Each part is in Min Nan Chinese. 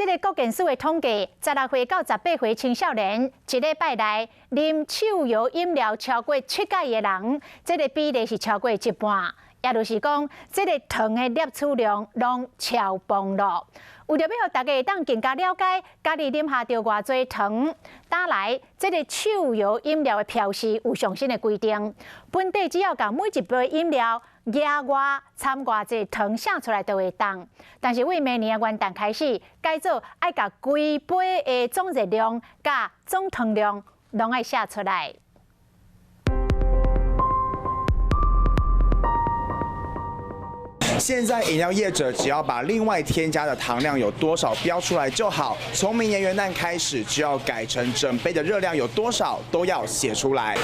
這个國健署的統計，16歲到18歲青少年一禮拜內啉手搖飲料超過七擺的人，這个比例是超過一半，也就是講，這个糖的攝取量攏超磅囉。為著欲予大家會當更加了解，家己啉下著偌濟糖，打來這个手搖飲料的標示有上新的規定，本地只要共每一杯飲料額外摻偌濟糖寫出來就會當，但是對明年的元旦開始改做愛共規杯的總熱量佮總糖量攏愛寫出來。現在飲料業者只要把另外添加的糖量有多少標出來就好。從明年元旦開始，就要改成整杯的熱量有多少都要寫出來。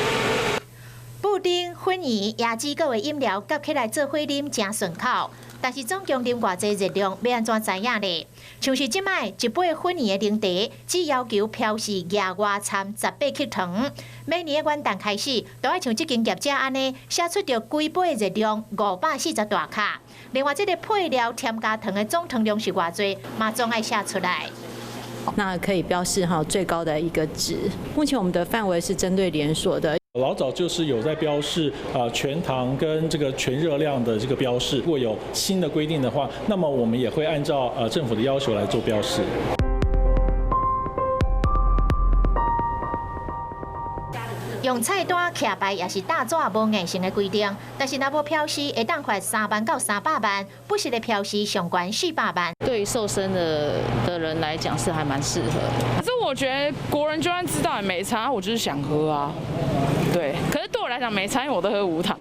布丁、粉圓、椰子果的飲料夾起來做伙啉誠順口，但是總共啉偌濟熱量，欲按怎知影咧？像是這擺一杯粉圓的奶茶，只要求標示額外摻18克糖。明年的元旦開始，都愛像這間業者按呢寫出著規杯的熱量540大卡。另外，這个配料添加糖的總糖量是偌濟，嘛總愛寫出來。那可以標示哈最高的一個值。目前我們的範圍是針對連鎖的。老早就是有在標示啊全糖跟這個全熱量的這個標示。如果有新的規定的話，那麼我們也會按照政府的要求來做標示。用菜單徛牌也是大紙無硬性的規定，但是若無標示，會當罰3萬到300萬，不實的標示上懸400萬。對於瘦身的人來講是還蠻適合的。可是我覺得國人就算知道也沒差，我就是想喝啊。對，可是對我來講沒差，因為我都喝無糖。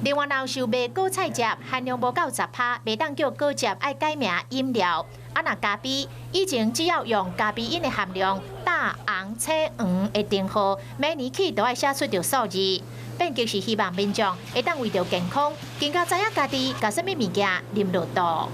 另外，若有售賣果菜汁，含量無夠10%，袂當叫果汁，愛改名飲料。啊，若咖啡，以前只要用咖啡因的含量大紅青黃的燈號，每年起都愛寫出著數字。變革是希望民眾會當為著健康，更加知影家己共啥物物件啉落肚。